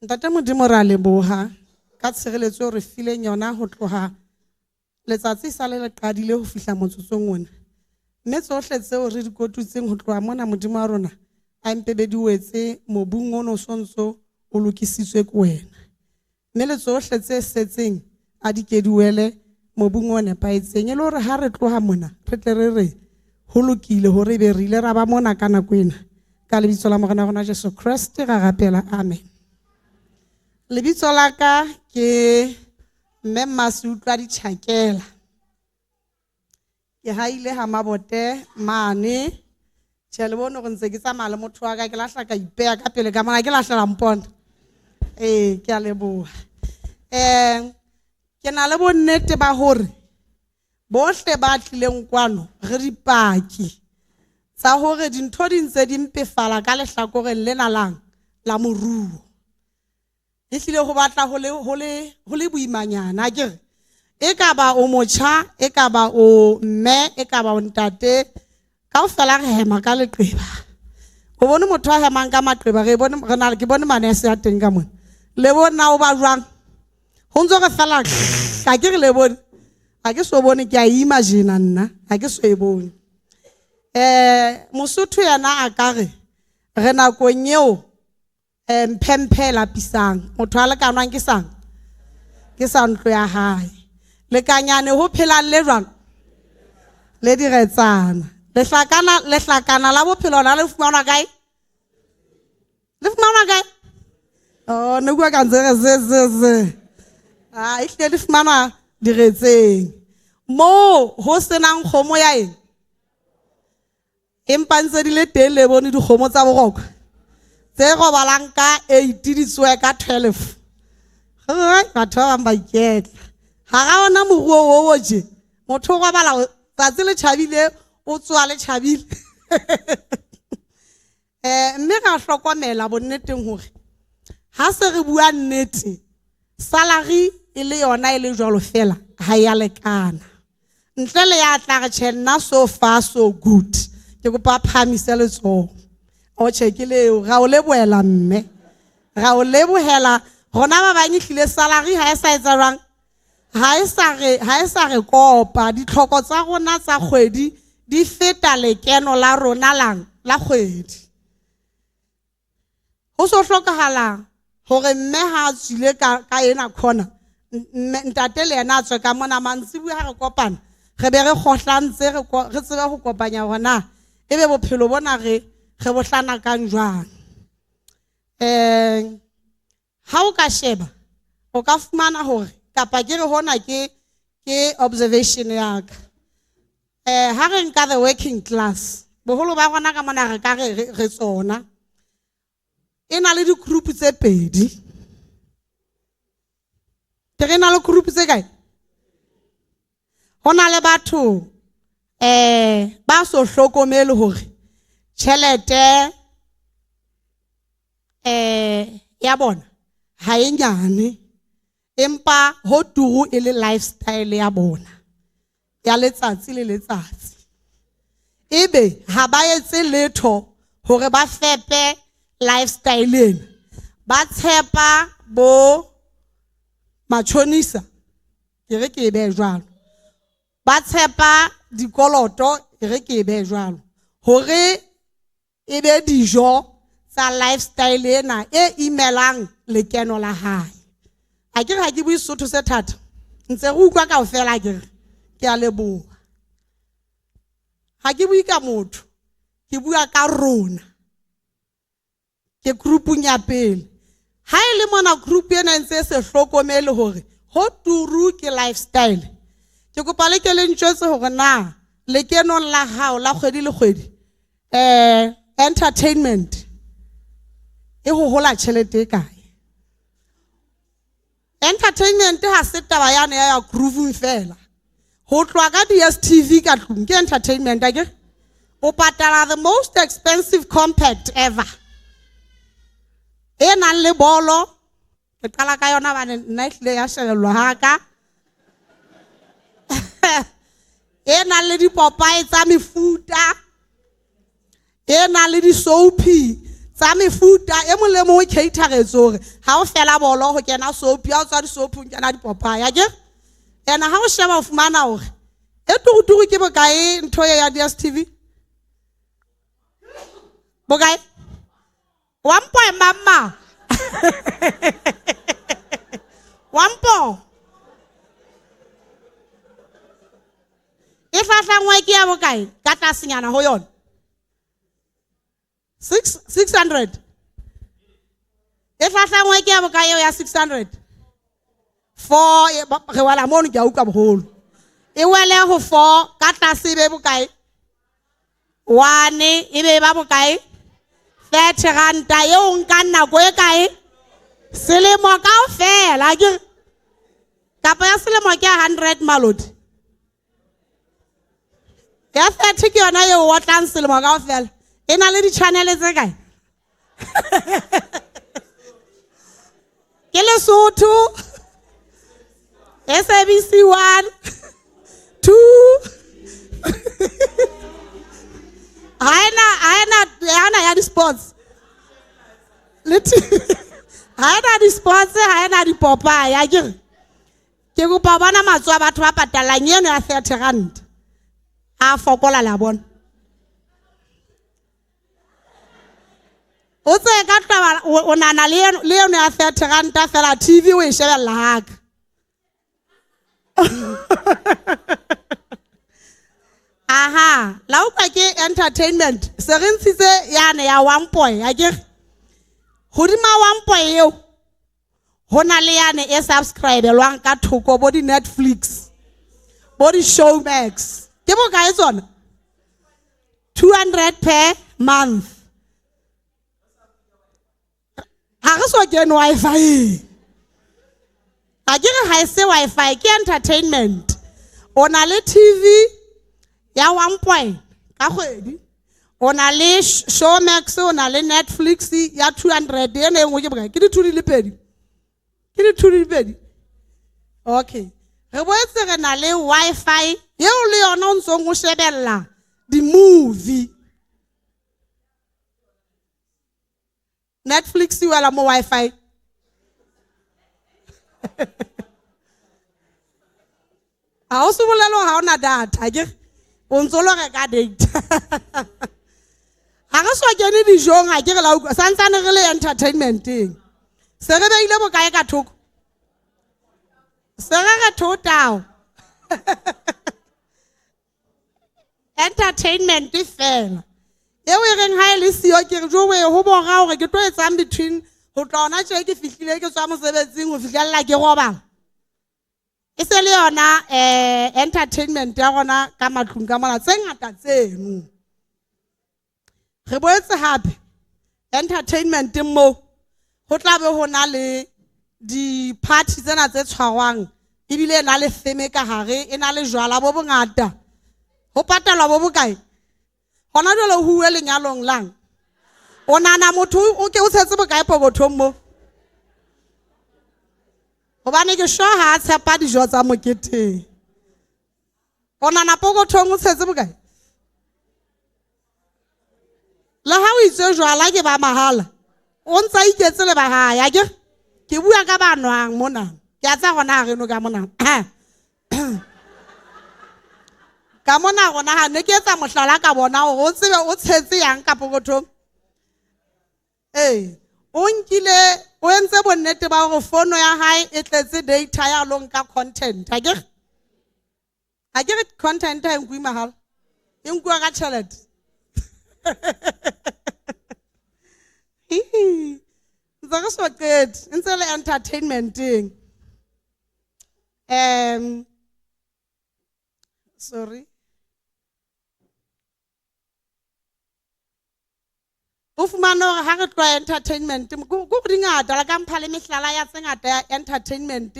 Ntate Modimo, re a leboha ka tshireletso eo re fileng yona ho tloha letsatsi sa le le qadile ho fihla motsotsong ona. Mme tsohle tseo re di kotutseng ho tloha mona, Modimo wa rona, a mpe be di wetse mobung ono o sontso o lokisitswe ke wena. Mme le tsohle tse setseng a di ke di wele mobung o nepahetseng, e le hore ha re tloha mona re tle re re ho lokile hore ebe re ile ra ba mona ka nako ena. Ka lebitso la Morena rona Jesu Kreste ra rapela, amen. Lebitso la ka ke Mme Mmasutlwa Ditjhakela. Ke haile ha Mabote mane. Tjhe, le bone hore ntse ke tsamaya le motho wa ka, ke lahla ka ipeha ka pele ka mona, ke lahlela mpona. Ee, ke a leboha. Ke na le bonnete ba hore bohle ba tlileng kwano re dipaki tsa hore dintho di ntse di mpefala ka lehlakoreng lena lang la moruo. Ehlile ho batla ho le, ho le, ho le boimanyana, ke re e ka ba o motjha, e ka ba o mme, e ka ba o ntate, kaofela re hema ka leqeba. O bone motho a hemang ka maqeba, re bone, re na, ke bone manese a teng ka mona. Le bone na o ba jwang? Ho ntso re fela, ha ke re le bone. Ha ke so bone, ke a imagine nna, ha ke so e bone. Mosotho yena a ka re, re nakong eo mphemphe e lapisang, motho a lekanwang ke sang, ke sa ntlo ya hae. Lekanyane ho phelang le jwang? Le diretsana. Lehlakana, lehlakana la bophelo la le fumanwa kae? Le fumanwa kae? Oh, ne bua ka ntse re ze ze ze. Ah, ehlile le fumanwa diretseng. Moo ho senang kgomo ya eng? Empa ntse di le teng le bone dikgomo tsa boroko tse robalang ka 8 di tsohe ka 12. Batho ba bang ba iketla. Hara ona moruo o o tje, motho o robala tsatsi le tjhabile, o tsoha le tjhabile. Mme ra hlokomela bonneteng hore ha se re bua nnete, salary e le yona e le jwalo fela, ha ya lekana. Ntle le ya tla re tjhe nna so far so good. Ke kopa phahamise letsoho. O tjhe ke leo, ra o lebohela mme. Ra o lebohela rona ba bang ehlile salary ha e sa etsa jwang? Ha e sa re, ha e sa re kopa. Ditlhoko tsa rona tsa kgwedi di feta lekeno la rona lang la kgwedi. Ho so hlokahala hore mme ha a tswile ka ena corner, mme ntate le yena a tswe ka mona mantsibuya ha re kopana, re be re kgohlantse, re tsebe ho kopanya hore na ebe bophelo bona re bo hlanakang jwang. Ha o ka sheba, o ka fumana hore kapa ke re hona ke observation ya ka. Ha re nka the working class, boholo ba rona ka mona re ka re tsona. E na le di-group tse pedi. Ke re na le group tse kae? Ho na le batho ba so hlokomele hore tjhelete ya bona ha e nyane, empa ho turu e le lifestyle ya bona ya letsatsi le letsatsi. Ebe ha ba etse letho hore ba fepe lifestyle ena. Ba tshepa bo matjhonisa, ke re ke e behe jwalo. Ba tshepa dikoloto, ke re ke e behe jwalo, hore e be dijo tsa lifestyle ena e imelang lekeno la hae. Ha ke re ha ke bue Sesotho se thata, ntse re utlwa kaofela, ke re ke a leboha. Ha ke bue ka motho, ke bua ka rona. Ke groupung ya pele. Ha e le mona group ena e ntse e se hlokomele hore ho turu ke lifestyle. Ke kopa le ke le ntjwetse hore na lekenong la hao la kgwedi le kgwedi, entertainment e ho hola tjhelete e kae? Entertainment ha se taba yane ya ya grooving fela. Ho tloha ka DStv ka tlung ke entertainment, akere? O patala the most expensive compact ever. E nang le bolo, ke qala ka yona bane nna ehlile ya shebellwa ha ka. E nang le dipopae tsa mefuta, e nang le di-soapy tsa Tsa mefuta e mong le mong o cateretse hore ha o fela bolo ho kena soap, ha o tswa di-soapong kena dipopaya, akere? Ene ha o sheba o fumana hore e turuturu ke bokae ntho e ya DStv? Bokae? One point mama. 1 point. E hlahlangwe ke ya bokae? Ka tlasenyana ho yona. 600. E hlahlangwe ke ya bokae eo ya 600? 4, re wela mono ke a utlwa boholo. E wele ho 4 ka tlase e be bokae? 1 e be ba bokae? 30 ranta eo nkang nako e kae? Selemo kaofela akere? Kapa ya selemo ke ya 100 malodi. Ya 30 ke yona eo o otlang selemo kaofela. E na le di-channel tse kae? Ke Lesotho, SABC 1, 2. Ha ena ya di-sports. Le ha ena di-sports, ha ena dipopaya, akere? Ke kopa ho bona matsoho a batho ba patalang eno ya 30 rand. A fokola la bona. O tse ka taba o nana le eno ya 30 rand fela TV o e shebella haka. Aha, la utlwa ke entertainment. Se re ntshitse yane ya 1 point, akere? Hodima 1 point eo ho na le yane e subscribelwang ka thoko bo di-Netflix, bo di-Showmax. Ke bokae tsona? 200 per month. Ha re so kene Wi-Fi. Akere ha e se Wi-Fi, ke entertainment. O na le TV ya 1 point ka kgwedi. O na le Showmax, o na le Netflix ya 200. Ena e nngwe ke bokae? Ke di-two di le pedi. Ke di-two di le pedi. Okay. Re boetse re na le Wi-Fi eo le yona o ntsong o shebella di-movie. Netflix e wela mo Wi-Fi. Ha o se bolele ha ona data, akere? O ntso lo reka data. Ha re so kene dijong, akere la utlwa, santsane re le entertainmenteng. Se re beile bokae ka thoko? Se re re thotao. Entertainment fela. Eo e reng ha e le siyo ke re jo we ho bora hore ke tlo etsang between ho tla hona tje ke fihlile ke tswa mosebetsing ho fihlella ke robala. E se le yona entertainment ya rona ka matlung ka mona tse ngata tseno. Re boetse hape entertainment mo ho tla be ho na le di-party tsena tse tshwarwang ebile e na le feme ka hare, e na le jwala bo bongata. Ho patalwa bo bokae? Hona jwale ho uwe lenyalong lang? O nahana motho o ke o tshetse bokae pokothong mo? Hobane ke sure ha a tshepa dijo tsa moketeng. O nahana pokothong o tshetse bokae? Le ha o itse jwala ke ba mahala, o ntsa iketse le ba hae, akere? Ke bua ka ba nwang mona. Ke a tseba hona ha re no ka mona. Ka mona rona ha ne ke etsa mohlala ka bona hore o tsebe o tshetse yang ka pokothong. Ee, o nkile o entse bonnete ba hore fono ya hae e tletse data ya lo nka content, akere? Akere content ha e nkuwe mahala? E nkuwa ka tjhelete. Ntse re so qete, ntse le entertainmenteng. Sorry. O fumane hore ha re tloha entertainment, ko di ngata, la ka mpha le mehlala ya tse ngata ya entertainment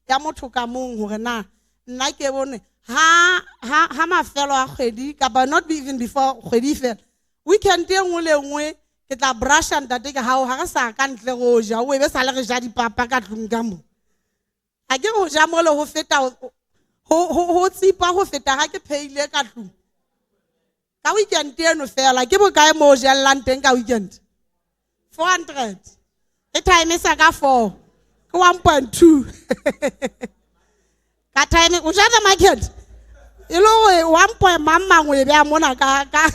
ya motho ka mong hore na nna ke bone ha mafelo a kgwedi kapa not even before kgwedi fela, weekend e nngwe le nngwe ke tla brusha ntate ke hao ha re sa ka ntle go ja, o ebe sa le re ja dipapa ka tlung ka mo. Ha ke ho ja mole ho feta ho tsipa ho feta ha ke pheile ka tlung. Ka weekend eno fela ke bokae mo o jellang teng ka weekend? 400 e timesa ka 4 ke 1.2 ka time o ja the market e le gore 1 point mang mang o e beya mona ka ka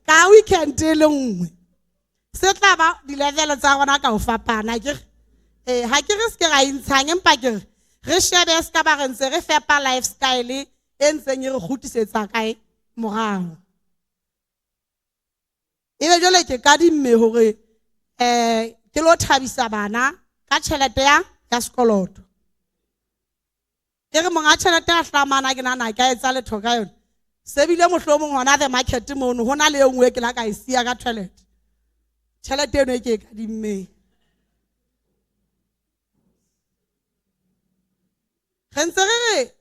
ka weekend e le nngwe. Se tla ba di-level tsa rona ka ho fapana ke re ha ke re se ke ra intshang empa ke re re shebe se ka ba re ntse re fepa lifestyle e ntseng e re kgutlisetsa kae morao. Ebe jwale ke kadimme hore ke lo thabisa bana ka tjhelete ya sekoloto. Ke re monga tjhelete a hlamana ke nahana ka etsa letho ka yona. Se bile mohlomong hona the market mono ho na le e nngwe ke la ka e siya ka toilet. Tjhelete eno e ke e kadimmeng. Re ntse re re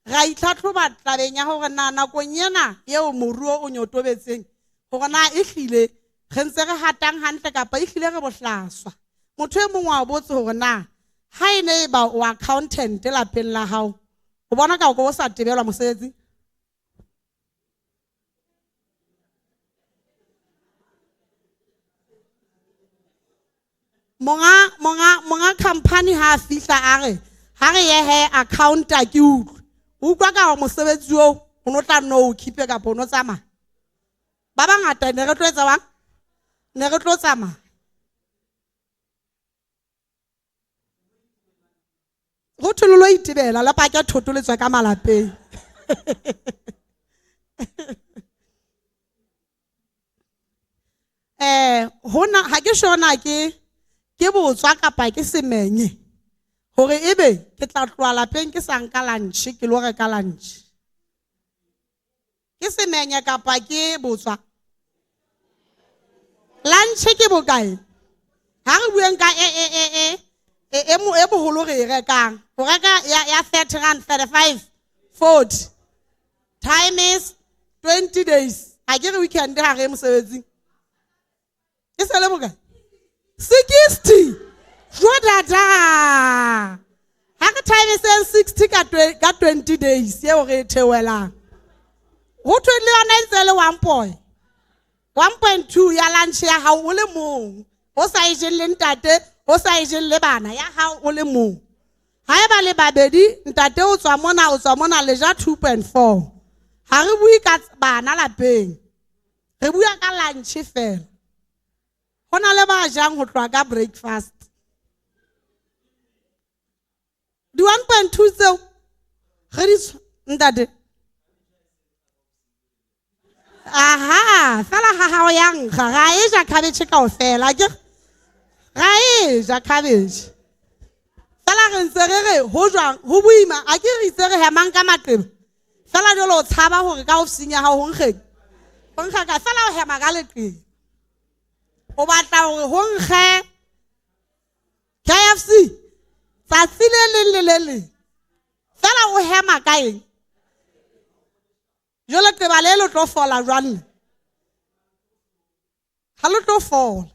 ra itlhatlhoba tabeng ya hore na nakong ena eo moruo o nyotobetseng hore na ehlile re ntse re hatang hantle kapa ehlile re bohlaswa. Motho e mong wa botse hore na ha e ne ba o accountant lapeng la hao o bona ka o sa tebelwa mosebetsi. Monga company ha fihla a re ha re ye he accounta ke utlwe. Utlwa ka hore mosebetsi oo o no tla no o khipe kapa o no tsamaya. Ba bangata ne re tlo etsa bang? Ne re tlo tsamaya. Ho thwe le lo itebela le pake thoto le tswe ka malapeng. Hona ha ke shona ke botswa kapa ke semenye hore ebe ke tla tloha lapeng ke sa nka lunch ke lo reka lunch. Ke semenye kapa ke botswa? Lunch ke bokae? Ha re bueng ka e boholo re e rekang. O reka ya 30 rand, 35, 40. Time is 20 days. Ha ke re weekend ha re mosebetsing. E sele bokae? 60. Jodada. Ha re time is 60 ka 20 days eo re theohelang. Ho thwe le yona e ntse le 1.2 ya lunch ya hao o le mong. O sa e jeng le ntate, o sa e jeng le bana, ya hao o le mong. Haeba le babedi, ntate o tswa mona le ja 2.4. Ha re bue ka bana lapeng. Re bua ka lunch fela. Ho na le ba jang ho tloha ka breakfast. Di 1.2 tseo re di ntate. Aha, fela ha hao ya nkga, ra e ja cabbage kaofela ke. Ra e ja cabbage. Fela re ntse re re ho jwang ho boima a ke re itse re hemang ka maqeba. Fela jwale o tshaba hore ka ofising ya hao ho nkgeng. Ho nkga ka fela o hema ka leqeba. O batla hore ho nkge KFC tsatsi le leng le le leng. Fela o hema ka eng? Jwale leqeba le le tlo fola jwang? Ha le tlo fola.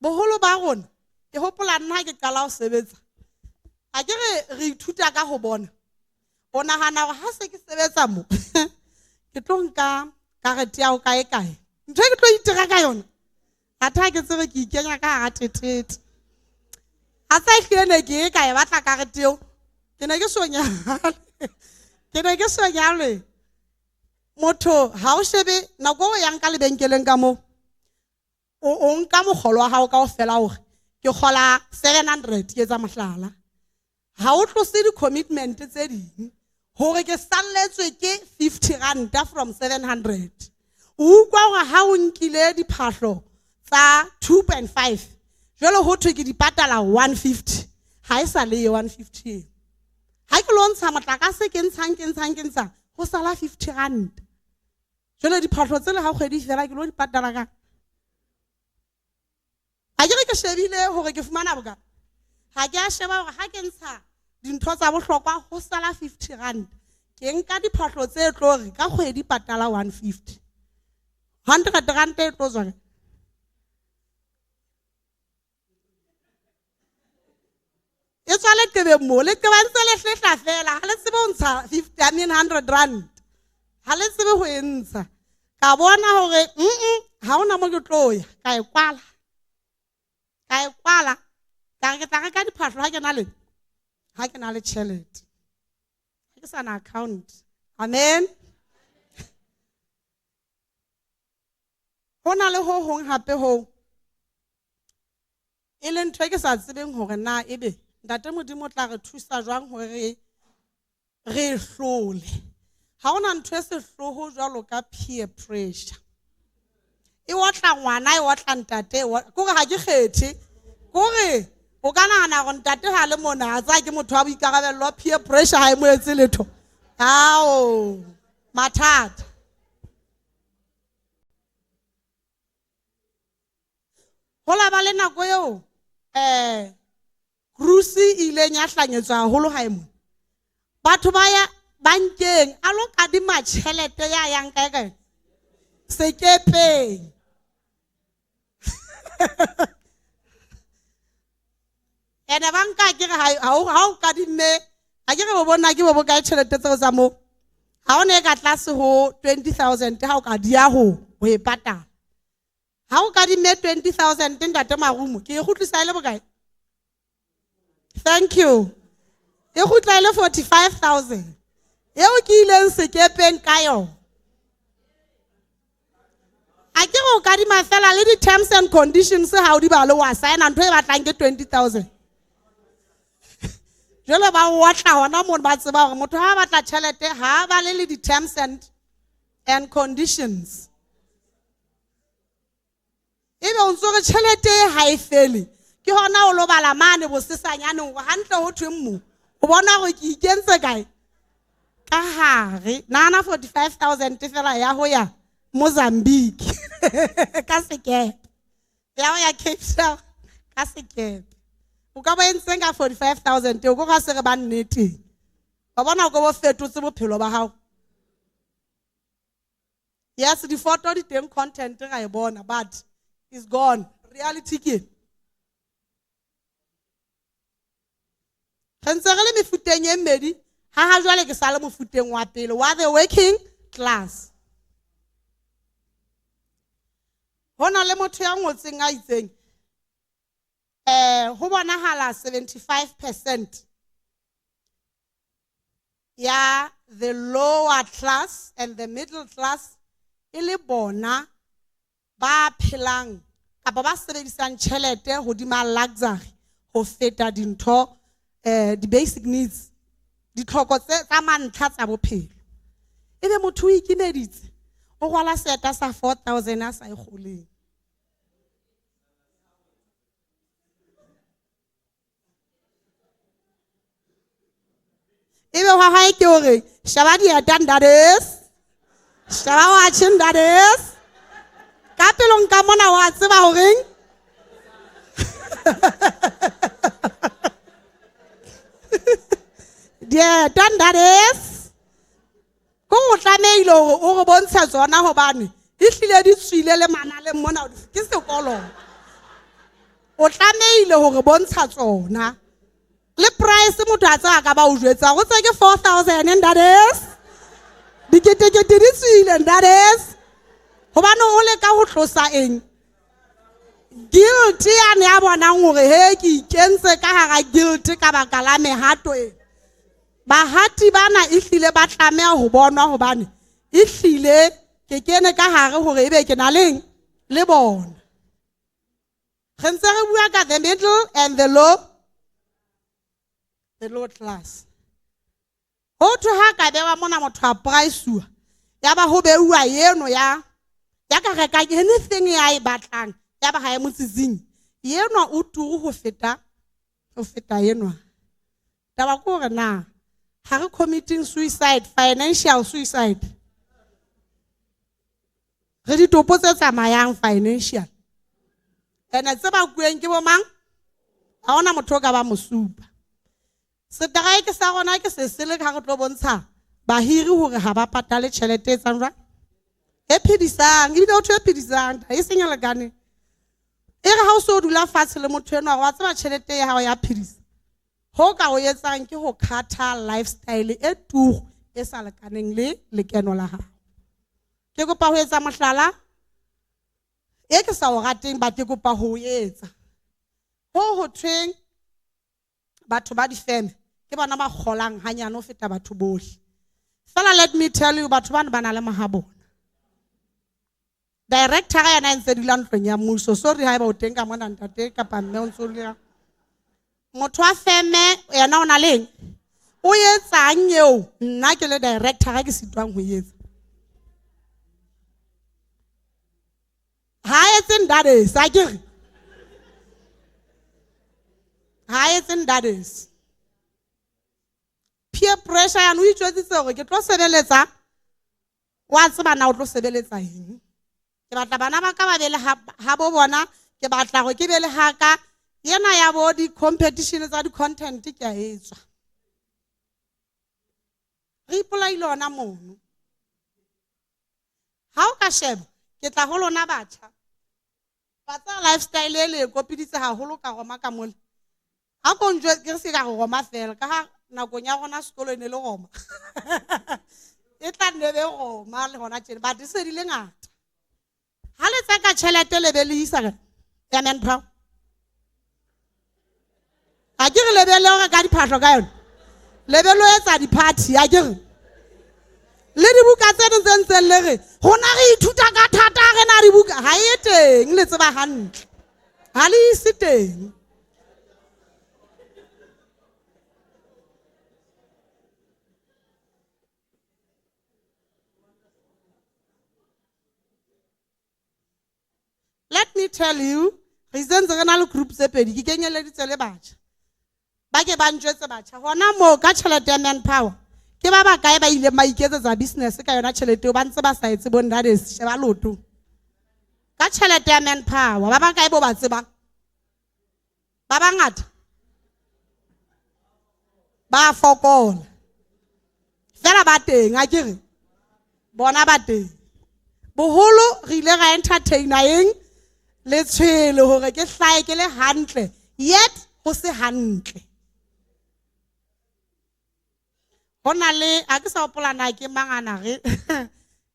Boholo ba rona ke hopola nna ha ke qala ho sebetsa. Ha ke re re ithuta ka ho bona. O nahana hore ha se ke sebetsa mo ke tlo nka karete ya ho kae kae. Ntho e ke tlo itira ka yona. Athe ha ke tsebe ke ikenya ka hara tetete. Ha sa ehlile ne ke e ka e batla karete eo. Ke ne ke so nyalwe. Ke ne ke so nyalwe. Motho ha o shebe nako o yang ka lebenkeleng ka moo. O nka mokgolo wa hao kaofela hore ke kgola 700 ke etsa mohlala. Ha o tlose di-commitment tse ding hore ke salletswe ke 50 ranta from 700. O utlwa hore ha o nkile diphahlo tsa 2.5 jwale ho thwe ke di patala 150. Ha e sa le ye 150 eo. Ha ke lo ntsha motlakase ke ntshang ho sala 50 rand. Jwale diphahlo tsele ha kgwedi fela ke lo di patala ka. Ha ke re ke shebile hore ke fumana boka. Ha ke a sheba hore ha ke ntsha dintho tsa bohlokwa ho sala 50 rand. Ke nka diphahlo tse tlo re ka kgwedi patala 150. 100 rand e tlo tswa. E tswa leqebeng mo, leqeba ntse le hlehla fela, ha le tsebe ho ntsha 50, I mean 100 rand. Ha le tsebe ho e ntsha. Ka bona hore ha hona mo ke tlo ya, ka e kwala. Ka e kwala. Ka re ke tla reka diphahlo ha ke na le ha ke na le tjhelete. Ha ke sa na account. Amen. Ho na le ho hong hape ho e leng ntho e ke sa tsebeng hore na ebe Ntate Modimo o tla re thusa jwang hore re re e hlole. Ha hona ntho e sehloho jwalo ka peer pressure. E otla ngwana, e otla ntate, kore ha ke kgethe. Kore o ka nahana hore ntate ha le mona a tsaya ke motho wa boikarabello, peer pressure ha e mo etse letho. Ao, mathata. Ho la ba le nako eo cruise e ileng ya hlanyetswa haholo hae mona. Batho ba ya bankeng a lo kadima tjhelete ya yang kae kae sekepeng. Ene banka ke re ha o kadimme, ha ke re bo bona ke bo bokae tjhelete tseo tsa moo. Ha o ne ka tlase ho 20,000 ha o ka dia ho e patala. Ha o kadimme 20,000 ntate Marumo, ke e kgutlisa e le bokae? Thank you. E kgutla e le 45,000. Eo ke ileng sekepeng ka yona. A ke re o kadima fela le di-terms and conditions ha o di bale wa signa ntho e batlang ke 20,000. Jwale ba o otla hona moo ba tseba hore motho ha a batla tjhelete ha a bale le di-terms and conditions. Ebe o ntso re tjhelete e ha e fele. Ke hona o lo bala mane bosesanyaneng hore hantle ho thweng mo. O bona hore ke ikentse kae? Ka hare. Nahana 45,000 fela ya ho ya Mozambique. Ka sekepe. Ya ho ya Cape Town ka sekepe. O ka ba entseng ka 45,000 eo, ko ga se re ba nneteng. Wa bona o ko bo fetotse bophelo ba hao. Yes, difoto di teng, content ra e bona, but it's gone. Reality ke eng? Re ntse re le mefuteng e mmedi, ha jwale ke sa le mofuteng wa pele wa the working class. Ho na le motho ya ngotseng a itseng, ho bonahala 75% ya the lower class and the middle class e le bona ba phelang kapa ba sebedisang tjhelete hodima luxury ho feta dintho, di-basic needs, ditlhoko tse tsa mantlha tsa bophelo. Ebe motho o ikimeditse, o rwala seeta sa 4,000 a sa e kgoleng. Ebe hwa hae ke hore sheba dieta ntades, sheba watjhe ntades. Ka pelong ka mona wa tseba horeng? Dieta ntades. Ko o tlamehile hore o re bontshe tsona hobane ehlile di tswile le manaleng mona ke sekolo. O tlamehile hore bontsha tsona. Le price motho a tseba ka ba o jwetsa go tse ke 4,000 ntades. Diketekete di tswile ntades. Hobane o leka ho tlosa eng? Guilt yane ya bonang hore he ke ikentse ka hara guilt ka baka la mehato e. Bahati bana ehlile ba tlameha ho bonwa hobane ehlile ke kene ka hare hore ebe ke na leng le bona. Re ntse re bua ka the middle and the low, the low class. Ho thwe ha ka bewa mona motho a price-uwa, ya ba ho beuwa eno ya ya ka reka anything ya e batlang, ya ba ha e motsitsing. Yenwa o turu ho feta yenwa. Taba ke hore na ha re committing suicide, financial suicide. Re ditopo tse tsamayang financial. Ene tse bakuweng ke bo mang? Ha hona motho o ka ba mosupa. Seteraeke sa rona ke se sele ha re tlo bontsha bahiri hore ha ba patale tjhelete e tsang jwang? E phedisang, ebile ho thwe e phedisang, e seng e lekaneng. E re ha o so dula fatshe le motho enwa, wa tseba tjhelete ya hao ya phedisa. Ho ka o etsang ke ho cut-a lifestyle e turu e sa lekaneng le lekeno la hao. Ke kopa ho etsa mohlala e ke sa o rateng, ba ke kopa ho o etsa. Ho ho thweng batho ba difeme ke bona ba kgolang hanyane ho feta batho bohle. Fela let me tell you, batho bana ba na le mahabona. Director yena e ntse dula ntlong ya mmuso. Sorry haeba o teng ka mona ntate kapa mme o ntso dula. Motho wa feme yena o na le eng? O etsang eo nna ke le director ke sitwang ho etsa. Ha etse ndades, a ke re. Ha etse ndades. Peer pressure yana o itjwetsitse hore ke tlo sebeletsa, wa tseba na o tlo sebeletsa eng. Ke batla bana ba ka ba be le ha bo bona, ke batla hore ke be le haka. Yena ya bo di-competition tsa di-content ke a etswa. Re ipolaile hona mono. Ha o ka sheba, ke tla ho lona batjha. Ba tsa lifestyle e le e kopiditse haholo ka Roma ka mole. Ha ko njwe ke se ka re Roma fela, ka ha nakong ya rona sekolo e ne le Roma. E tla nne be Roma le hona tjena, but e se di le ngata. Ha le tseka tjhelete le be le isa ya manpower. Ha ke re le be le hore ka diphahlo ka yona. Le be lo etsa di-party, ha ke re. Le dibuka tse ding tse ntseng le re, rona re ithuta ka thata, re na dibuka. Ha e teng, le tseba hantle. Ha le ise teng. Let me tell you, re sentse re na le group tse pedi, ke kenyeleditse le batjha. Ba ke ba ntjwetse batjha, hona moo ka tjhelete ya manpower, ke ba bakae ba ileng ba iketsetsa business ka yona tjhelete eo, ba ntse ba sa etse bo ndades, sheba loto. Ka tjhelete ya manpower, ba bakae bo ba tsebang? Ba bangata? Ba fokola. Fela ba teng, a ke re? Bona ba teng. Boholo re ile ra entertaina eng? Letshwele hore ke hlahe ke le hantle, yet ho se hantle. Ho na le, ha ke sa hopola na ke mang ana re,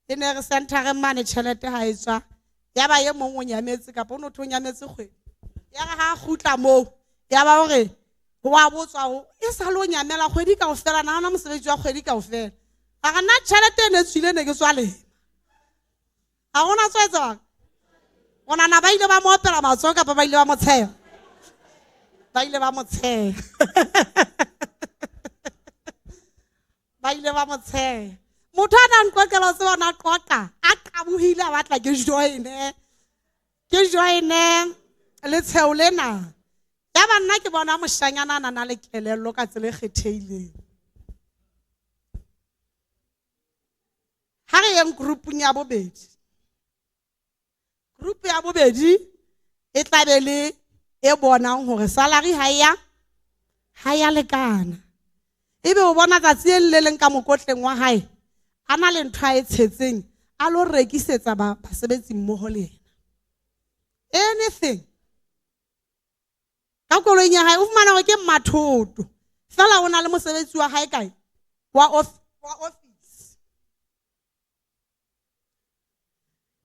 e ne re center-eng mane tjhelete ha e tswa. Ya ba e mong o nyametse kapa o no thwe o nyametse kgwedi. Ya re ha kgutla moo, ya ba hore wa botswa ho, e sa le o nyamela kgwedi kaofela, na hona mosebetsi wa kgwedi kaofela. A re nna tjhelete e ne tswile ne ke tswa lema. Ha hona tswa etsang. O nahana ba ile ba mo opela matsoho kapa ba ile ba mo tsheha? Ba ile ba mo tsheha. Ba ile ba mo tsheha. Motho a nang qoqela o tseba ona qoqa, a qabohile a batla ke joine. Ke joine letsheo lena. Ya ba nna ke bona moshanyana a nang le kelello ka tsela e kgethehileng. Ha re yeng groupung ya bobedi. Group ya bobedi e tla be le e bonang hore salary ha ya lekana. Ebe o bona tsatsi le le leng ka mokotleng wa hae, a na le ntho a e tshetseng, a lo rekisetsa basebetsi mmoho le yena. Anything. Ka koloing ya hae o fumana hore ke mmathoto. Fela o na le mosebetsi wa hae kae? Wa office.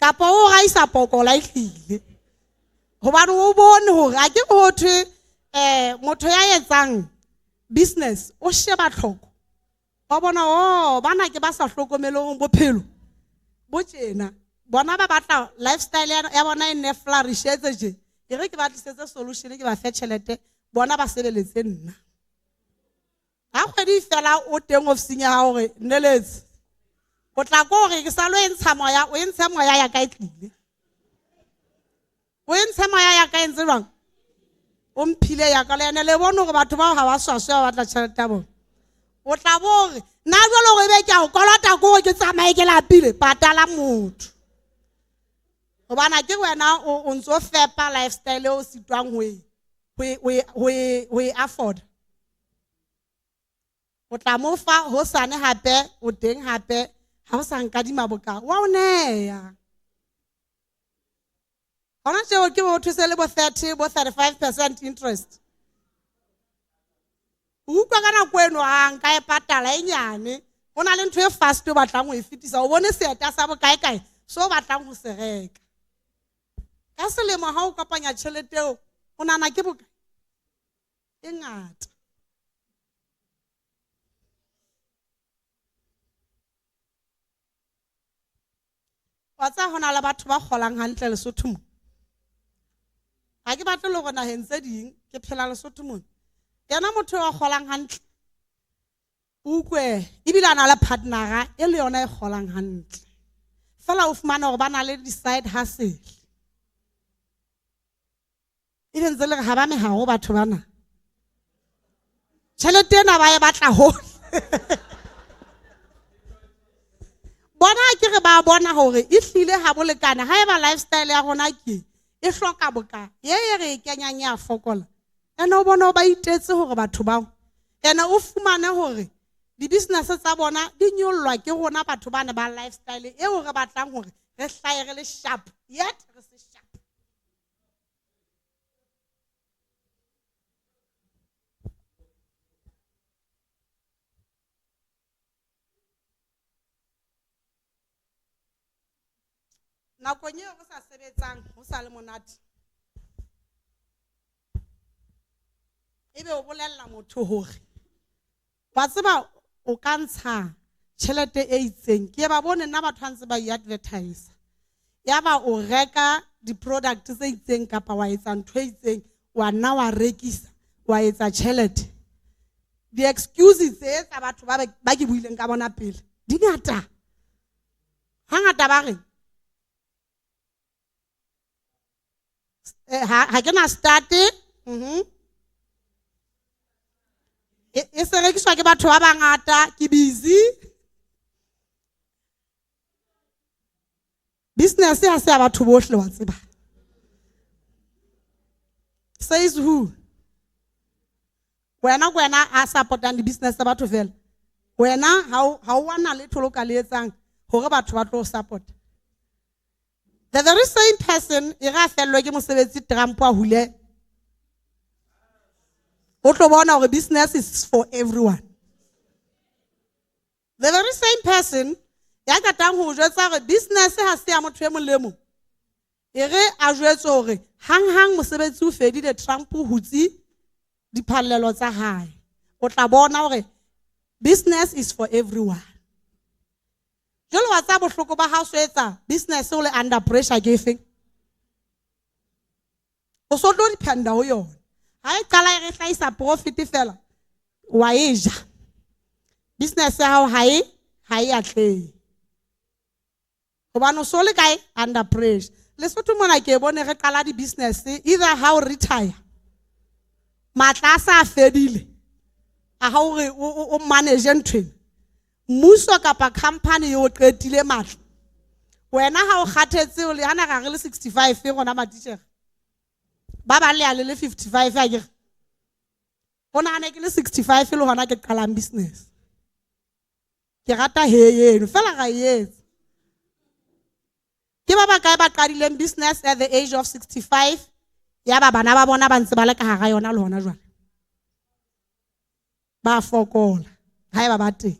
Kapa o raisa pokola e hlile. Hobane o bone hore a ke ho thwe motho ya etsang business o sheba tlhoko. Wa bona, oh, bana ke ba sa hlokomeleng bophelo bo tjena. Bona ba batla lifestyle ya bona e nne flourish etse tje. E re ke ba tlisetse solution, ke ba fe tjhelete, bona ba sebeletse nna. Ha kgwedi fela o teng ofising ya hao hore nneletse. O tla ko hore ke sa lo e ntsha moya, o e ntshe moya ya ka e tlile. O e ntshe moya ya ka e ntse jwang? O mphile ya ka le ene le bone hore batho bao ha ba swaswe ba batla tjhelete ya bona. O tla bo hore nna jwale hore ebe ke a o kolota ko hore ke tsamaye ke lapile, patala motho. Hobane ke wena o ntso fepa lifestyle eo o sitwang ho e afford. O tla mo fa hosane hape, o teng hape, ha o sa nkadima boka, wa o neya. Hona tjeo ke bo thuse le bo 30, bo 35% interest. O utlwa ka nako eno, ha nka e patala e nyane, Ho na le ntho e fast o batlang ho e fetisa, o bone seeta sa bokaekae se o batlang ho se reka. Ka selemo ha o kopanya tjhelete eo, o nahana ke bokae? E ngata. Wa tseba ho na le batho ba kgolang hantle Lesotho mo. Ha ke batle le hore naheng tse ding ke phela Lesotho mona. Yena motho wa kgolang hantle utlwe ebile a na le partnera e le yona e kgolang hantle. Fela o fumana hore ba na le di-side hustle. Ebe ntse le re ha ba meharo batho bana. Tjhelete ena ba e batla hole. Bona ke re ba bona hore e hlile ha bolekane haeba lifestyle ya rona ke e hloka boka ye e re e kenyang ya fokola. Ene o bona ba itetse hore batho bao ene o fumane hore di-business tsa bona di nyollwa ke rona batho bana ba lifestyle eo re batlang hore re hlahe re le sharp yet re se sharp. Nakong eo re sa sebetsang ho sa le monate, ebe o bolella motho hore wa tseba o ka ntsha tjhelete e itseng. Ke ba bone nna batho ha ntse ba i-advertise, ya ba o reka di-product tse itseng kapa wa etsa ntho e itseng, wa nna wa rekisa, wa etsa tjhelete. Di-excuses tse tsa batho ba ke buileng ka bona pele di ngata. Hangata ba re ha ke na start, e se rekiswa ke batho ba bangata, ke busy. Business ha se ya batho bohle wa tseba. Says who? Wena ke wena a support-ang di-business tsa batho fela. Wena ha o wana letho le o ka le etsang hore batho ba tlo support. The very same person e re a fellwe ke mosebetsi Trump a hule, o tlo bona hore business is for everyone. The very same person ya qetang ho jwetsa hore business ha se ya motho e mong le mong, e re a jwetse hore hang-hang mosebetsi o fedile, Trump o hutse diphallelo tsa hae, o tla bona hore business is for everyone. Jwale wa tseba bohloko ba ha o so etsa business o le under pressure ke efeng? O so tlo dependa ho yona. Ha e qala e re hlahisa profit fela, wa e ja. Business ya hao ha e atlehe. Hobane o so le kae? Under pressure. Lesotho mona ke bone re qala di-business either ha o retire, matla a sa fedile a ha o re o manage ntho ena, mmuso kapa company e o qetile matla. Wena ha o kgathetse o le hana ra re le 65 rona matitjhere, ba bang le ya le le 55 akere. O nahane ke le 65 le hona ke qalang business. Ke rata he eno fela ra e etsa. Ke ba bakae ba qadileng business at the age of 65, ya ba bana ba bona ba ntse ba le ka hara yona le hona jwale? Ba fokola haeba ba teng.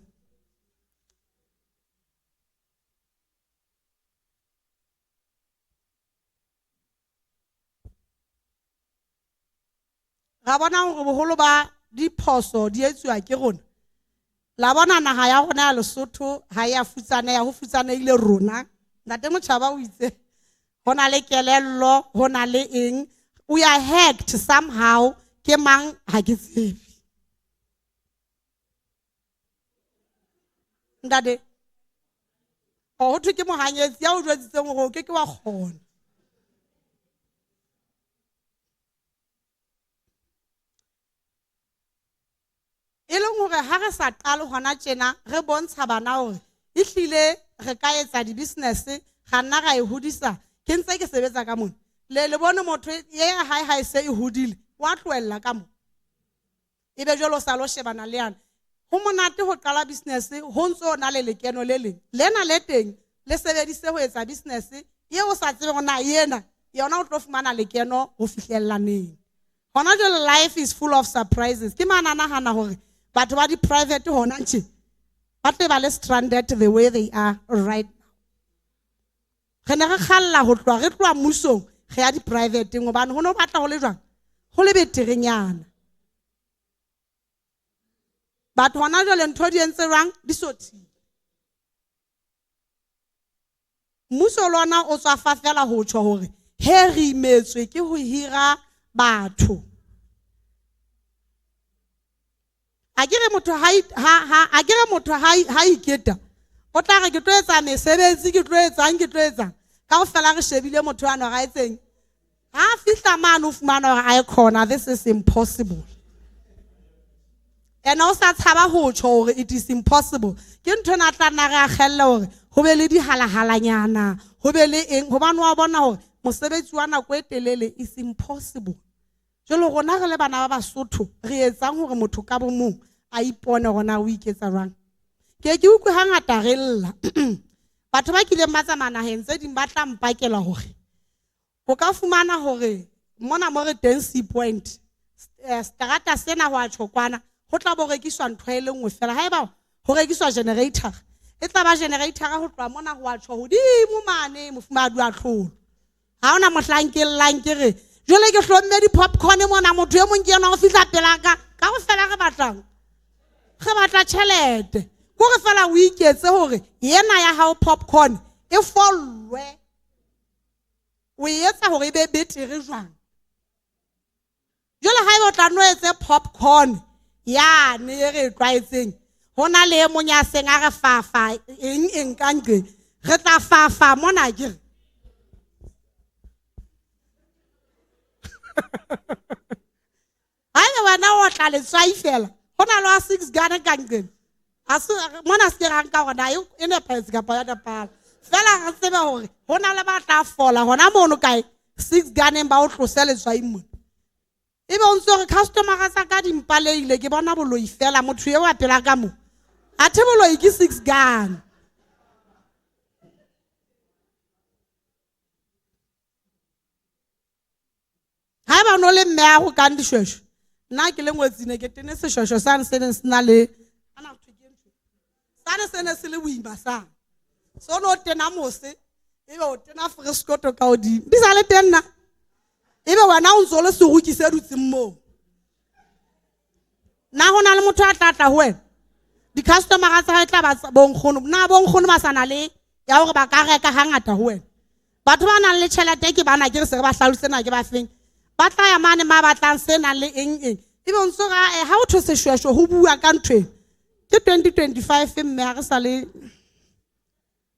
Ra bona hore boholo ba diphoso di etsuwa ke rona. La bona naha ya rona ya Lesotho ha ya futsaneha, ho futsanehile rona. Ntate Motjhaba o itse ho na le kelello, ho na le eng. We are hacked somehow. Ke mang ha ke tsebe. Ntate, o ho thwe ke mohanyetsi ya o jwetsitseng hore o ke ke wa kgona. E leng hore ha re sa qale hona tjena, re bontsha bana hore ehlile re ka etsa di-business, ra nna ra e hodisa. Ke ntse ke sebetsa ka mona. Le bone motho ye hae ha e se e hodile, wa tlohella ka mo. Ebe jwale o sa lo shebana le yana. Ho monate ho qala business ho ntso o na le lekeno le leng. Lena le teng le sebedise ho etsa business ye o sa tsebe hore na yena yona o tlo fumana lekeno ho fihlella neng. Hona jwale life is full of surprises. Ke mang a nahana hore batho ba di-private hona tje Ba tle ba le stranded the way they are right now. Re ne re kgalla ho tloha re tloha mmusong re ya di-privateng hobane ho no batla ho le jwang? Ho le beterenyana. Batho hona jwale ntho di entse jwang? Di sothile. Mmuso le ona o tswafa fela ho tjho hore he re imetswe ke ho hira batho. A ke re motho ha a ke re motho ha iketa o tla re ke tlo etsa mesebetsi, ke tlo etsang, ke tlo etsang. Kaofela re shebile motho ano ga etseng. Ha fihla mane o fumana hore a e khona, this is impossible. Ene o sa tshaba ho tjho hore it is impossible. Ke ntho ena tla nna re akgelle hore ho be le dihalahalanyana, ho be le eng, hobane wa bona hore mosebetsi wa nako e telele is impossible. Jwale rona re le bana ba Basotho re etsang hore motho ka bo mong a ipone hore na o iketsa jwang. Ke ke utlwe hangata re lla. Batho ba kileng ba tsamaya naheng tse ding ba tla mpakela hore o ka fumana hore mona mo re teng Sea Point, strata sena ho a tjho kwana, ho tla bo rekiswa ntho e le nngwe fela. Haeba ho rekiswa generator, e tla ba generator ho tloha mona ho a tjho hodimo mane mofumahadi wa tlholo. Ha hona mohlang ke llang ke re jwale ke hlomme di-popcorn mona, motho e mong ke yena o fihla pela ka. Kaofela re batlang? Re batla tjhelete. Kore fela o iketse hore yena ya hao popcorn e follwe. O e etsa hore e be betere jwang? Jwale haeba o tla no etse popcorn yane e re e tlwaetseng, ho na le e mong ya seng a re fafa eng eng ka nqeng, re tla fafa mona ke re. Haeba wena o tla letswai fela, ho na le wa 6 gun ka nqeng. A se mona se ke ra nka hore na e nepahetse kapa ya nepahala. Fela re tsebe hore ho na le ba tla fola hona mono kae 6 guneng ba o tlose letswai mona. Ebe o ntso re customer tsa ka di mpaleile, ke bona boloi fela motho eo a pela ka mo. Athe boloi ke 6 gun. Haeba o no le mme a rokang dishweshwe, nna ke le ngwetsi ne ke tene seshweshwe sane se neng se na le, ana ho thwe ke ntho? Sane se ne se le boima sane. So no tena mose, ebe o tena freskoto ka hodimo. Di sa le teng nna. Ebe wena o ntso le seruki se dutseng moo. Na ho na le motho a tla tla ho wena? Di-customer tsa hae tla ba bonkgono. Na bonkgono ba sa na le ya hore ba ka reka hangata ho wena? Batho ba nang le tjhelete ke bana, ke re se re ba hlalose na ke ba feng. Ba tla ya mane ma batlang se nang le eng eng. Ebe o ntso re, ha o thwe seshweshwe ho bua ka ntho ena. Ke 2025 mme ha re sa le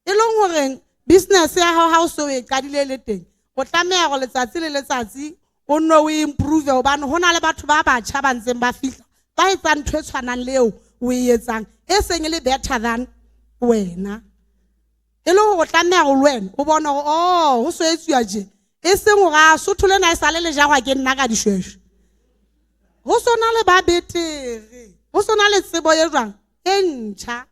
e leng horeng business ya hao ha o so e qadile le teng, o tlameha hore letsatsi le letsatsi o nno o improve, hobane ho na le batho ba batjha ba ntseng ba fihla ba etsang ntho e tshwanang le eo o e etsang, e seng e le better than wena. E le hore o tlameha hore le wena o bone hore, oh, ho so etsuwa tje. E seng hore a Sotho lena e sale le jarwa ke nna ka dishweshwe. Ho so na le ba betere, ho so na le tsebo e jwang e ntjha.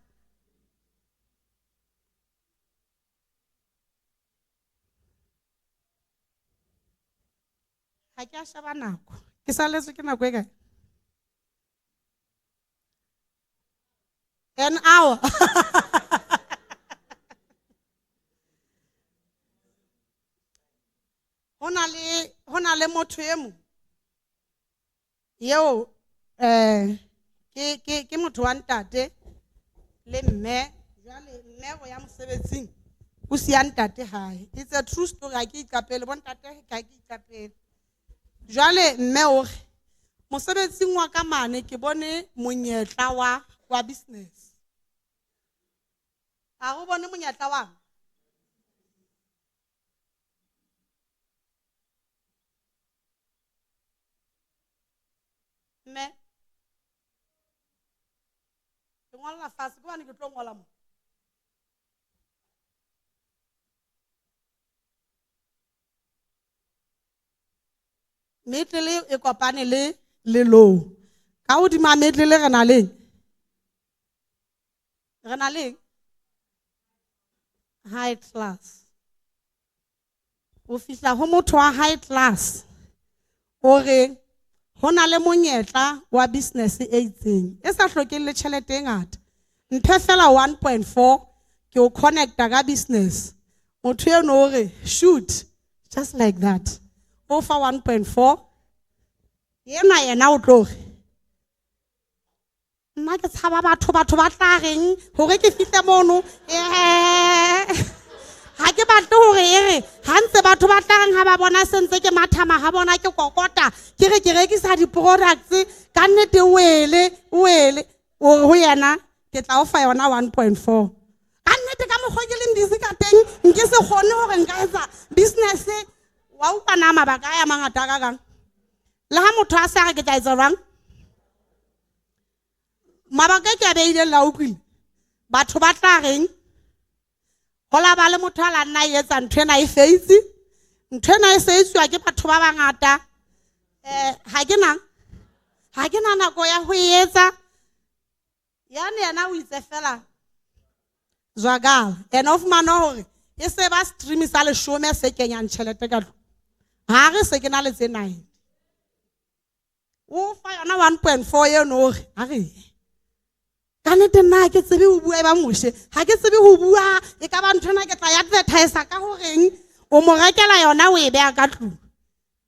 Ha ke a sheba nako. Ke saletswe ke nako e kae? An hour. Ho na le motho e mong eo, ke motho wa ntate le mme. Jwale mme o ya mosebetsing, o siya ntate hae. It's a true story, ha ke iqapele, bo ntate ha ke iqapele. Jwale mme o re, mosebetsing wa ka mane ke bone monyetla wa business. Ha o bone monyetla wa? Mme, ke ngolla fatshe, ke hobane ke tlo ngola mo. Middle e kopane le low. Ka hodima middle re na leng? Re na leng? High class. O fihla ho motho wa high class. O re ho na le monyetla wa business e itseng e sa hlokeng le tjhelete e ngata. Mphe fela 1.4 ke o connecta ka business. Motho eno o re shoot, just like that. O fa 1.4 yena yena o tlo re nna ke tshaba batho, batho ba tla reng hore ke fihle mono, ha ke batle hore e re ha ntse batho ba tla reng ha ba bona se ntse ke mathama, ha bona ke kokota, ke re ke rekisa di-products ka nnete, wele wele o re ho yena ke tla o fa yona 1.4. Ka nnete ka mokgwa ke leng busy ka teng nke se kgone hore nka etsa business. Wa utlwa na mabaka a ya mangata a kakang le ha motho a sa re ke tla etsa jwang? Mabaka ke a beileng la utlwile, batho ba tla reng? Ho la ba le motho a la nna e etsa ntho ena e feitse, ntho ena e se etsuwa ke batho ba bangata. Ha ke na nako ya ho e etsa. Yane yena o itse fela zwakala, ena o fumana hore e se ba stream sa leshome se kenyang tjhelete ka tlung. Ha re se ke na le tse 9, o fa yona 1.4 eno o re a re ka nnete nna ha ke tsebe ho bua e ba moshe, ha ke tsebe ho bua, e ka ba ntho ena ke tla e advertise ka horeng. O mo rekela yona o e beha ka tlung,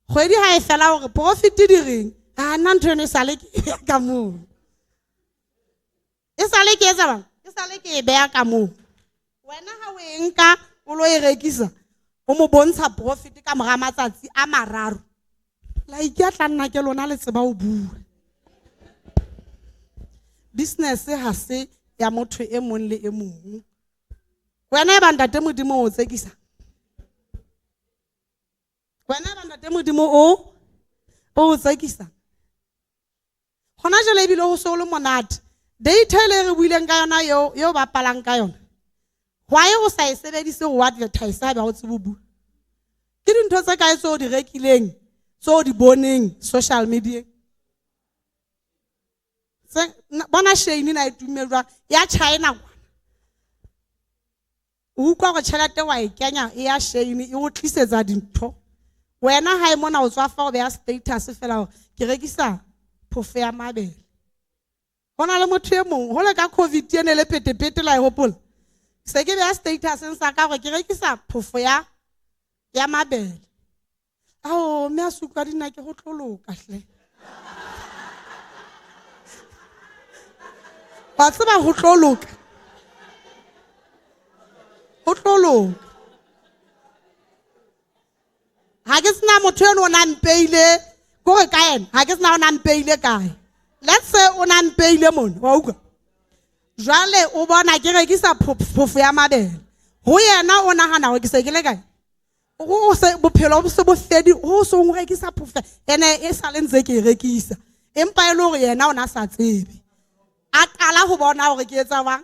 kgwedi ha e fela hore profit di reng, a nna ntho eno e sale ke e beha ka moo, e sale ke etsa bang, e sale ke e beha ka moo. Wena ha o e nka o lo e rekisa, o mo bontsha profit ka mora matsatsi a mararo. La iketla nna ke lona le tseba ho bua. Business ha se ya motho e mong le e mong. Wena e ba ntate Modimo o tsekisa, wena e ba ntate Modimo o tsekisa. Hona jwale ebile ho se ho le monate. Data e le re buileng ka yona eo bapalang ka yona, why o sa e sebedise ho advertise ha ba o tsebe ho bua? Ke dintho tse kae tseo di rekileng, tseo di boneng social media? Bona Shein na e tumme jwang ya China kwana. O utlwa hore tjhelete wa e kenya e ya Shein e o tlisetsa dintho. Wena ha e mona o tswa fa o beha status fela hore ke rekisa phofo ya mabele. Ho na le motho e mong ho le ka COVID ene le petepete la e hopola. Se ke beha status sa ka hore ke rekisa phofo ya mabele. Ao mme a se utlwa dina ke ho tloloka hle. Wa tseba ho tlo loka, ho tlo loka. Ha ke sena motho eno o na mpeile kore ka yena, ha ke sena o na mpeile kae. Let's say o na mpeile mona, wa utlwa? Jwale o bona ke rekisa phofo ya mabele. Ho yena o nahana hore ke se ke le kae? O se bophelo bo se bo fedi, ho so o rekisa phofo ene e sale ntse ke e rekisa. Empa e le hore yena o na sa tsebe. A qala ho bona hore ke etsa jwang,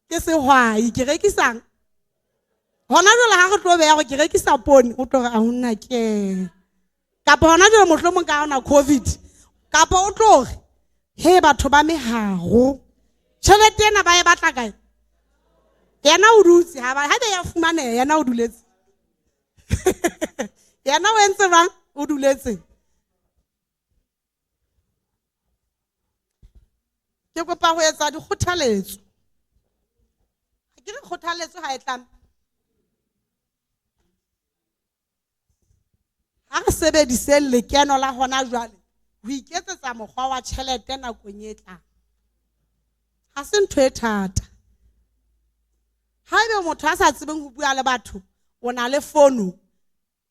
ke sehwai, ke rekisang. Hona jwale ha re tlo beha hore ke rekisa poone, o tlo re a hona ke. Kapa hona jwale mohlomong ka hona COVID, kapa o tlo re he batho ba meharo, tjhelete ena ba e batla kae? Yena o dutse, ha ba be ya fumaneha, yena o duletse. Yena o entse jwang? O duletse. Ke kopa ho etsa dikgothaletso. Ha ke re kgothaletso ha e tlame. Ha re sebediseng lekeno la hona jwale ho iketsetsa mokgwa wa tjhelete nakong e tlang. Ha se ntho e thata. Haebe motho a sa tsebeng ho bua le batho, o na le fono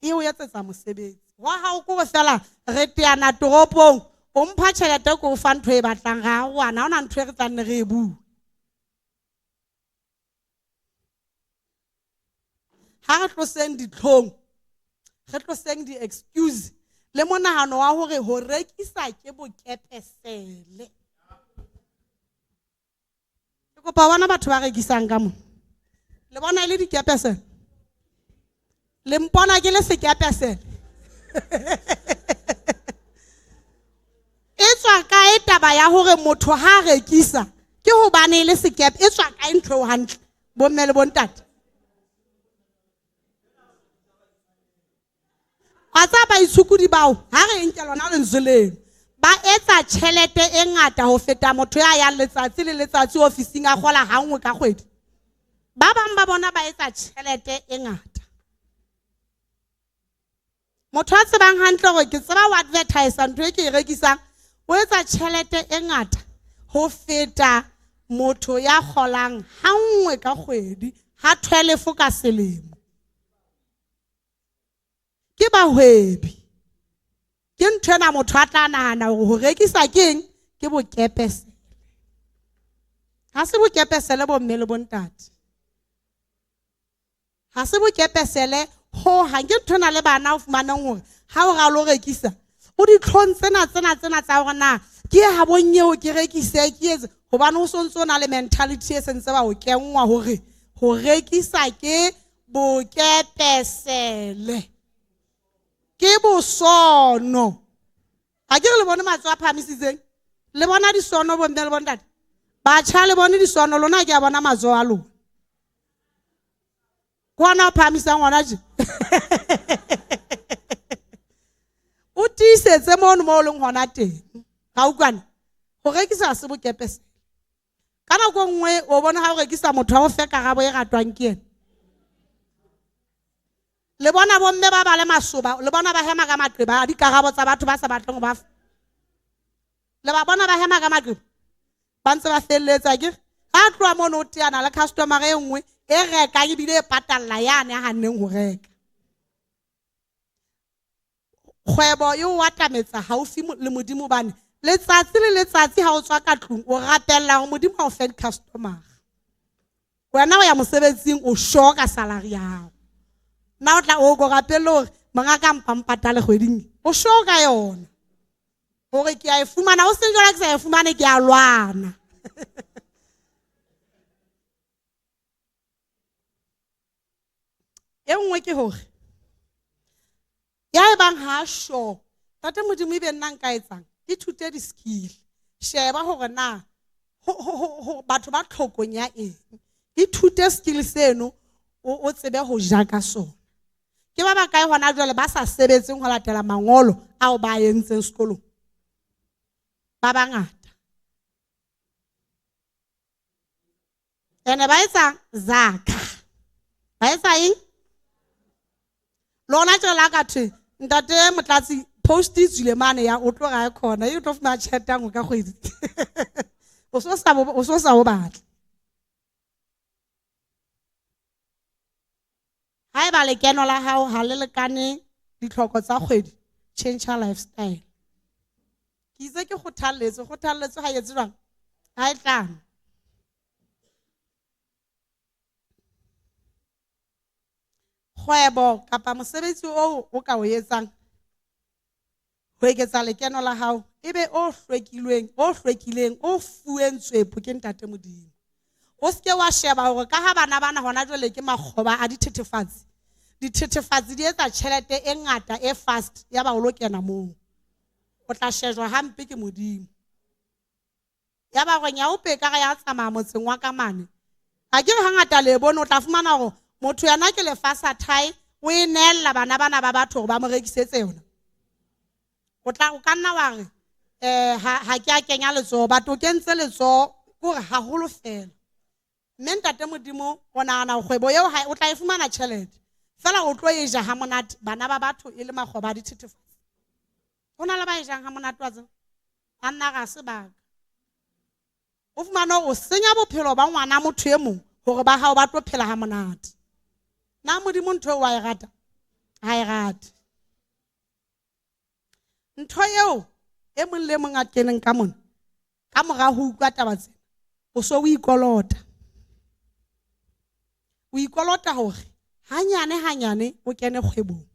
e o etsetsa mosebetsi. Wa hao ke hore fela re teana toropong, o mpha tjhelete ke o fa ntho e batlang, ra arohana, ha hona ntho e re tla nne re e bue. Ha re tloseng ditlhong, re tloseng di-excuse le monahano wa hore ho rekisa ke bokepesele. Ke kopa bona batho ba rekisang ka mona. Le bona e le dikepesele? Le mpona ke le sekepesele? E tswa kae taba ya hore motho ha a rekisa ke hobane e le sekepe? E tswa kae ntho eo hantle, bomme le bontate? Wa tseba baitshokodi bao, ha re nke lona lentswe leno, Ba etsa tjhelete e ngata ho feta motho ya yang letsatsi le letsatsi ofising a kgola hanngwe ka kgwedi. Ba bang ba bona ba etsa tjhelete e ngata. Motho a tsebang hantle hore ke tseba ho advertise ntho e ke e rekisang, o etsa tjhelete e ngata ho feta motho ya kgolang hanngwe ka kgwedi ha 12 ka selemo. Ke bahwebi. Ke ntho ena motho a tla nahana hore ho rekisa ke eng? Ke bokepesele. Ha se bokepesele bo mme le bontate. Ha se bokepesele ho hang. Ke ntho ena le bana o fumanang hore ha o ra lo rekisa, o ditlhong tsena tsena tsena tsa hore na ke ha bonyeo ke rekise ke etse, hobane o sontso o na le mentality e sentse ba o kenngwa hore ho rekisa ke bokepesele. Ke bosono. Ha ke re le bone matsoho a phahamisitseng? Le bona disono bo mme le bontate? Batjha le bone disono, lona ke a bona matsoho a lona. Ke ona o phahamisang hona tje. O tiisetse mono mo o leng hona teng. Ga utlwane? Ho rekisa ha se bokepesele. Ka nako e nngwe o bona ha o rekisa motho ha o fe karabo e ratwang ke yena. Le bona bomme ba ba le masoba, le bona ba hema ka maqeba a dikarabo tsa batho ba sa batleng ho ba fa. Le ba bona ba hema ka maqeba, ba ntse ba felletsa ke ha tloha mono o teana le customer e nngwe e rekang ebile e patalla yane a hanneng ho reka. Kgwebo e o atametsa haufi le Modimo hobane letsatsi le letsatsi ha o tswa ka tlung o rapella hore Modimo a o fe di-customer. Wena o ya mosebetsing o sure ka salary ya hao. Nna o tla o ko rapelle hore monga ka mpa mpatale kgweding, o sure ka yona hore ke a e fumana, o seng jwale ke sa e fumane ke a lwana. E nngwe ke hore ya e bang ha sure Ntate Modimo ebe nna nka etsang, ithute di-skill, sheba hore na ho batho ba tlhokong ya eng, ithute skill seno o tsebe ho ja ka sona. Ke ba bakae hona jwale ba sa sebetseng ho latela mangolo ao ba entseng sekolong? Ba bangata. Ene ba etsa zaka. Ba etsa eng? Lona tje la ka thwe ntate Motlatsi post e tswile mane ya o tlo ga e khona e tlo fumana tjhelete ya nngwe ka kgwedi. O so sa o so sa o batla. Haeba lekeno la hao ha le lekane ditlhoko tsa kgwedi, change lifestyle. Ke itse ke kgothalletse, kgothalletse ha etse jwang? Ha e tlame. Kgwebo kapa mosebetsi oo o ka o etsang ho eketsa lekeno la hao ebe o hlwekilweng, o hlwekileng, o fuweng tswepo ke Ntate Modimo. O seke wa sheba hore ka ha bana bana hona jwale ke makgoba a dithethefatsi. Dithethefatsi di etsa tjhelete e ngata e fast ya ba o lo kena moo. O tla shejwa hampe ke Modimo. Ya ba hore nyaope ekare ya tsamaya motseng wa ka mane. Ha ke re hangata le bone o tla fumana hore motho yena ke lefasa thae o e neella bana bana ba batho hore ba mo rekisetse yona. O tla o ka nna wa re ha ke a kenya letsoho, batho o kentse letsoho ke hore haholo fela. Mme Ntate Modimo o nahana kgwebo eo ha o tla e fumana tjhelete. Fela o tlo e ja ha monate bana ba batho e le makgoba a dithethefatsi. Ho na le ba e jang ha monate wa tseba. A nna ga se baka. O fumane o senya bophelo ba ngwana motho e mong hore ba hao ba tlo phela ha monate. Na Modimo ntho eo wa e rata? Ha e rate. Ntho eo e mong le mong a keneng ka mona ka mora ho utlwa taba tsena, o so o ikolota. O ikolota hore hanyane hanyane o kene kgwebong,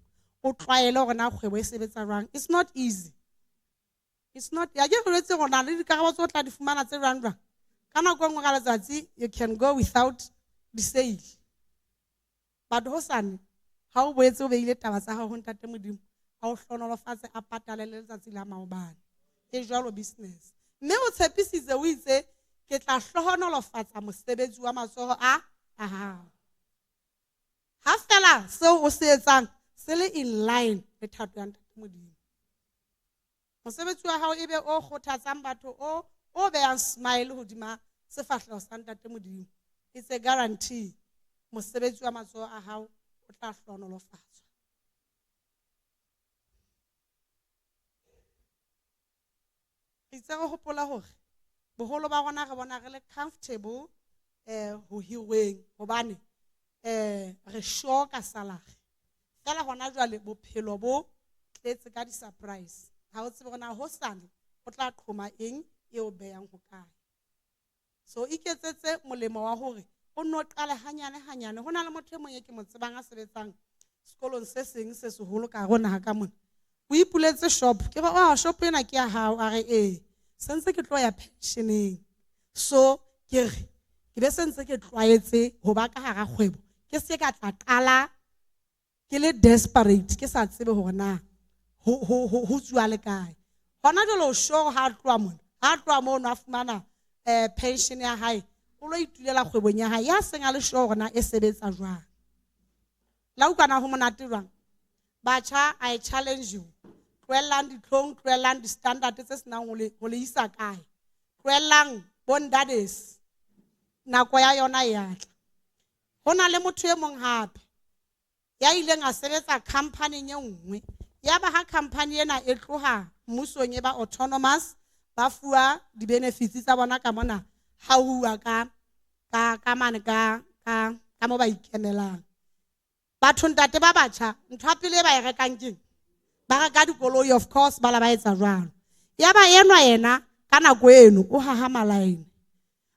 o tlwaele hore na kgwebo e sebetsa jwang. It's not easy. It's not, ya ke re jwetse hore na le dikarabo tse o tla di fumana tse jwang jwang. Ka nako e nngwe ka letsatsi you can go without the sale. But hosane ha o boetse o beile taba tsa hao ho Ntate Modimo, a o hlohonolofatse a patale le letsatsi la maobane. E jwalo business. Mme o tshepisitse o itse ke tla hlohonolofatsa mosebetsi wa matsoho a hao. Ha fela seo o se etsang se le in line le thato ya Ntate Modimo. Mosebetsi wa hao e be o kgothatsang batho, o behang smile hodima sefahleho sa Ntate Modimo. It's a guarantee. Mosebetsi wa matsoho a hao o tla hlohonolofatswa. Re itse re hopola hore boholo ba rona re bona re le comfortable ho hirweng hobane re sure ka salary. Fela hona jwale bophelo bo tletse ka di-surprise. Ha o tsebe hore na hosane o tla qhoma eng e o behang hokae. So iketsetse molemo wa hore o nno qale hanyane hanyane. Ho na le motho e mong e ke mo tsebang a sebetsang sekolong se seng se seholo ka hare ho naha ka mona. O ipuletse shop. Ke re, oh, shop ena ke ya hao. A re, ee, sentse ke tlo ya pensioneng. So ke re, ke be se ntse ke tlwaetse ho ba ka hara kgwebo. Ke se ka tla qala ke le desperate, ke sa tsebe hore na ho tsuwa le kae. Hona jwale o sure ha a tloha mona, ha a tloha mono a fumana pension ya hae, o lo itulela kgwebong ya hae, ya seng a le sure hore na e sebetsa jwang. La utlwana ho monate jwang? Batjha, I challenge you. Tlohellang ditlhong, tlohellang di-standard tse senang ho le isa kae. Tlohellang bondades. Nako ya yona e a tla. Ho na le motho e mong hape ya ileng a sebetsa company-eng e nngwe. Ya ba ha company ena e tloha mmusong e ba autonomous, ba fuwa di-benefits tsa bona ka mona ha uwa ka mane ka mo ba ikemelang. Batho ntate ba batjha, ntho ya pele e ba e rekang keng? Ba reka dikoloi, of course, ba la ba etsa jwalo. Ya ba enwa yena ka nako eno o haha malaene.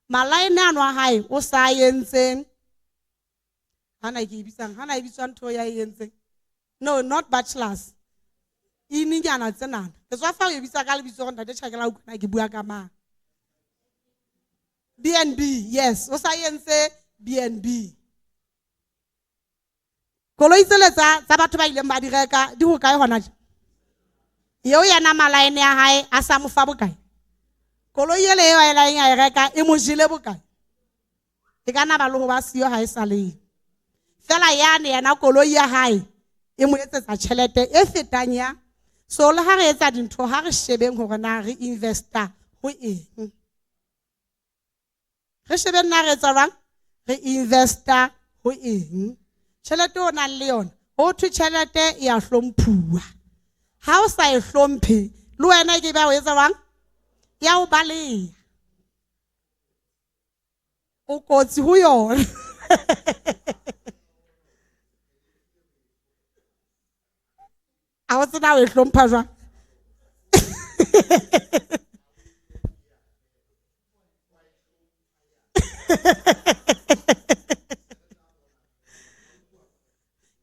Malaene ano a hae o sa entseng, hana ke e bitsang, hana e bitswa ntho ya e entseng. No, not bachelors. Ininyana tsenana. Ke tswa fa o e bitsa ka lebitso hore ntate Tjhakela o utlwa ke bua ka mang. BNB, yes, o sa entse BNB. Koloi tsele tsa batho ba ileng ba di reka di hokae hona tje? Eo yena malaene ya hae a sa mo fa bokae? Koloi ele eo a ileng a e reka e mo jele bokae? E ka nna ba le ho ba siyo ha e sa le. Fela yane yena koloi ya hae e mo etsetsa tjhelete e fetang ya. So le ha re etsa dintho ha re shebeng hore na re investa ho eng. Re shebeng na re etsa jwang? Re investa ho eng? Tjhelete o nang le yona, ho thwe tjhelete e a hlomphuwa. Ha o sa e hlomphe, le wena e ke ba o etsa jwang? Ya o baleha. O kotsi ho yona. A o tsena o e hlompha jwang?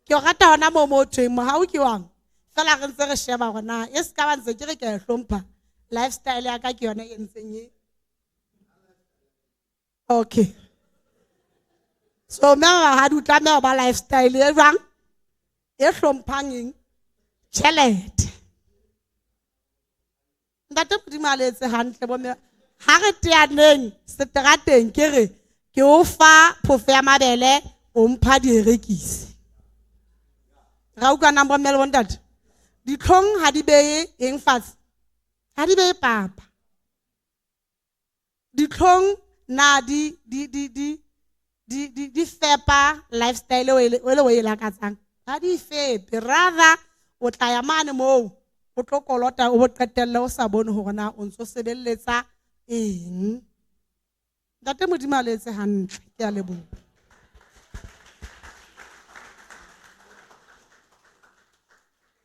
Ke o rata hona moo mo thweng mohau ke wang. Fela re ntse re sheba hore na e se ka ba ntse ke re ke a e hlompha. Lifestyle ya ka ke yona e ntseng e. Okay. So mme ha di tlameha ho ba lifestyle e jwang? E hlomphang eng? Tjhelete. Ntate Modimo a le etse hantle bo mme. Ha re teaneng seterateng ke re ke o fa phofo ya mabele o mpha dierekisi. Ra utlwanang bo mme le bontate? Ditlhong ha di behe eng fatshe? Ha di behe papa. Ditlhong na di fepa lifestyle o le o e lakatsang? Ha di fepe. Rather o tla ya mane moo o tlo kolota o bo qetelle o sa bone hore na o ntso sebelletsa eng. Ntate Modimo a le etse hantle. Ke a leboha.